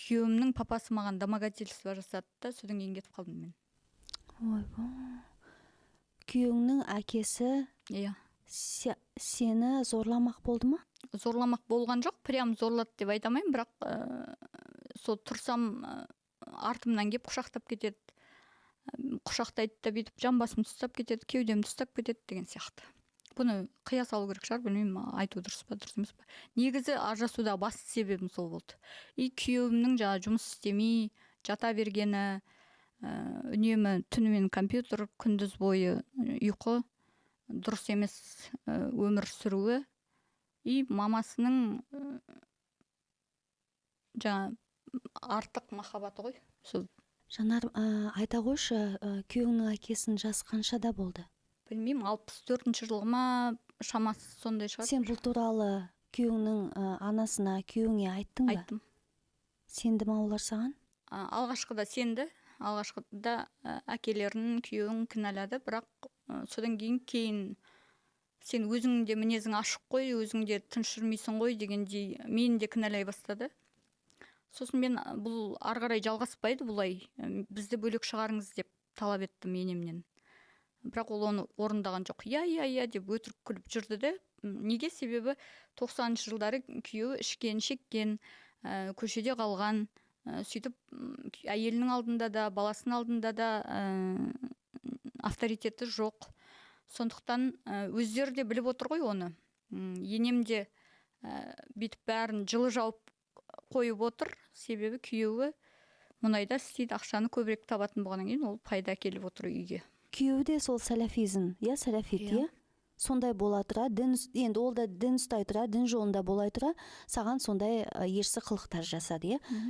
Күйеуімнің папасы маған домогательство жасады да, содан кейін кетіп қалдым мен. Ойбай, күйеуіңнің әкесі? Иә. Сені зорламақ болды ма? Зорламақ болған жоқ, прям зорлады деп айта алмаймын, бірақ сол тұрсам, артымнан келіп құшақтап кетеді. Құшақтайды да, бүйтіп жамбасымды ұстап кетеді, кеудемді ұстап кетеді деген сияқты. Бұны қия салу керек шығар, білмеймін, айту дұрыс па, дұрыс емес па. Негізі ажырасудағы басты себебім сол болды. И күйеуімнің жаңағы жұмыс істемей жата бергені, үнемі түнімен компьютер, күндіз бойы ұйқы, дұрыс емес өмір сүруі и мамасының жаңа артық махаббаты ғой сол. Жанар, айта қойшы, күйеуіңнің әкесінің жасы қаншада болды? Білмеймін, 64-жылғы ма, шамасы сондай шығар. Сен бұл туралы күйеуіңнің анасына, күйеуіңе айттың ба? Айттым. Сенді ма олар саған? Алғашқыда сенді. Алғашқыда әкелерін, күйеуін кінәлады, бірақ содан кейін сен өзің де мінезің ашық қой, өзің де тыныш жүрмейсің ғой дегендей, мені де кінәлай бастады. Сосын мен бұл ары қарай жалғаспайды бұлай, бізді бөлек шығарыңыз деп талап еттім енемнен. Бірақ ол оны орындаған жоқ. «Иә, иә, иә» деп өтірік күліп жүрді де. Неге? Себебі 90-жылдары күйеуі ішкен, шеккен, көшеде қалған, сөйтіп әйелінің алдында да, баласының алдында да авторитеті жоқ. Сондықтан өздері де біліп отыр ғой оны. Енем де бүйтіп бәрін жылы жауып қойып отыр, себебі күйеуі мұнайда істейді, ақшаны көбірек табатын болғаннан кейін, ол пайда әкеліп отыр үйге. Күйеуі де сол сәләфизм, иә, сәләфит? Иә. Иә, сондай бола тұра, дін, енді ол да дін ұстай тұра, дін жолында бола тұра, саған сондай ерсі қылықтар жасады, иә?